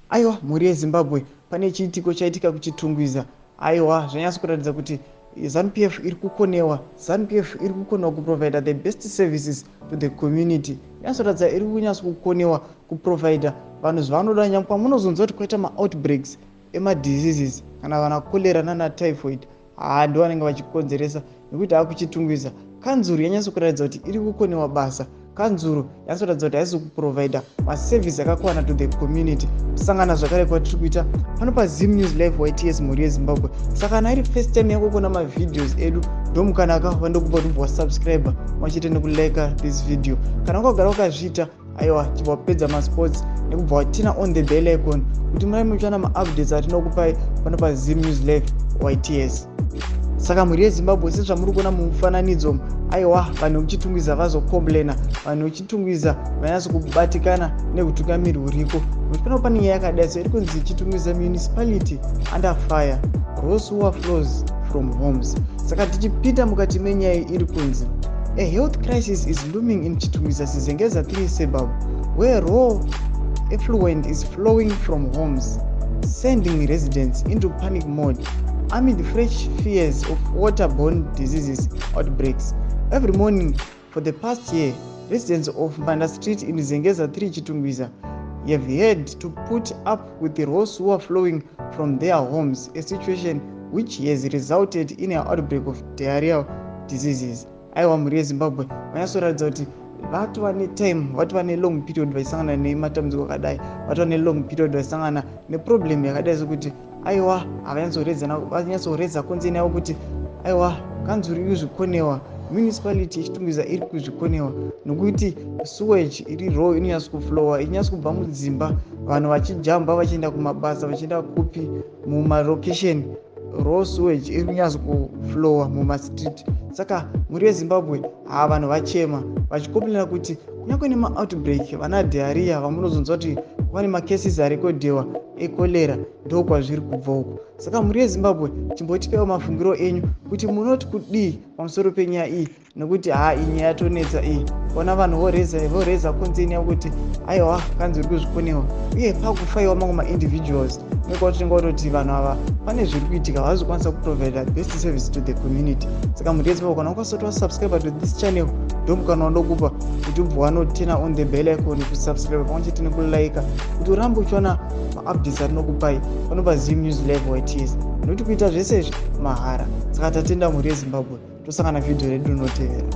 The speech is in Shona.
Aiwa, mhuri yeZimbabwe, pane chiitiko chaitika kuChitungwiza. Aiwa, zvanyatso kuratidza kuti ZANU PF iri kukonewa. ZANU PF iri kukonewa kuprovida the best services to the community. Nyatsoratidza iri kunyatso kukonewa kuprovida vanhu zvavanoda, nyangwe pamunozonzwa kuti kwaita maoutbreaks emadiseases kana vana cholera nana typhoid, haa, ndo vanenge vachikonzeresa, nekuti hakuChitungwiza kanzuru yanyatso kuratidza kuti iri kukonewa basa. Kanzuru yanyatsoratidza kuti haisi kuprovida maservice akakwana to the community. Kusangana zvakare kwatiri kuita pano paZim News Live YTS, mhuri yeZimbabwe. Saka kana iri first time yako kuona mavideos edu, ndomukanaka wandokupa kuti ubva wasubscribe mwachete nekulike this video. Kana wakagara wakazviita, aiwa, chibva wapedza masports nekubva waturn on the bell icon kuti murambe muchiwana maupdates atinokupai pano paZim News Live YTS. Saka mhuri yeZimbabwe, sezvamuri kuona mumufananidzo, aiwa, vanhu vekuChitungwiza vazocomplaina. Vanhu vekuChitungwiza vanyatso kubatikana neutungamiri huriko, nekuti pano pane nyaya yakadai. So iri kunzi, "Chitungwiza municipality under fire, raw sewer flows from homes." Saka tichipinda mukati menyaya, iri kunzi, "A health crisis is looming in Chitungwiza Zengeza 3 suburb, where raw effluent is flowing from homes, sending residents into panic mode amid fresh fears of waterborne diseases outbreaks. Every morning for the past year, residents of Mbanda Street in Zengeza 3 Chitungwiza have had to put up with the raw sewer flowing from their homes, a situation which has resulted in an outbreak of diarrheal diseases." Aiwa, mhuri yeZimbabwe, vanyatsoratidza kuti vatova netime, vatova nelong period vachisangana nematambudziko akadai, vatova nelong period vachisangana neproblem yakadai, sekuti aiwa, havanyatsoredza concern yavo kuti aiwa, kanzuru iri kuzvikonewa, municipality yeChitungwiza iri kuzvikonewa, nokuti sewage iri raw inonyatso kuflowa, ichinyatso kubva mudzimba, vanhu vachijamba vachienda kumabasa, vachienda kupi, mumalocation, raw sewage iri kunyatso kuflowa mumastreet. Saka mhuri yeZimbabwe, haa, vanhu vachema vachicomplaina kuti kunyange nemaoutbreak, vana diarrhea vamunozonzwa kuti vane macases arekodhewa echolera, ndo kwazviri kubva uko. Saka mhuri yeZimbabwe, chimbotipewo mafungiro enyu kuti munoti kudii pamusoro penyaya iyi, nekuti haa, iyi nyaya yatonetsa iyi. Ona vanhu voreza concern yavo kuti aiwa, kanzi uri kuzvikonewa, uye pakufaiwa mamwe maindividuals, nekuvatinenge vatoti vanhu ava pane zviri kuitika, havazokwanisa kuprovida best service to the community. Saka mhuri yeZimbabwe, kana ukasati wasubscribe to this channel, ndomukana wandokupa kuti ubva wanoturn on the bell icon, kusubscribe pamwe chete nekulike, kuti urambe uchiwana maupdates atinokupai pano paZim News Live YTS, nokuti kuita zvese izvi mahara. Saka tatenda, mhuri yeZimbabwe, tosangana vhidhiyo redu rinotevera.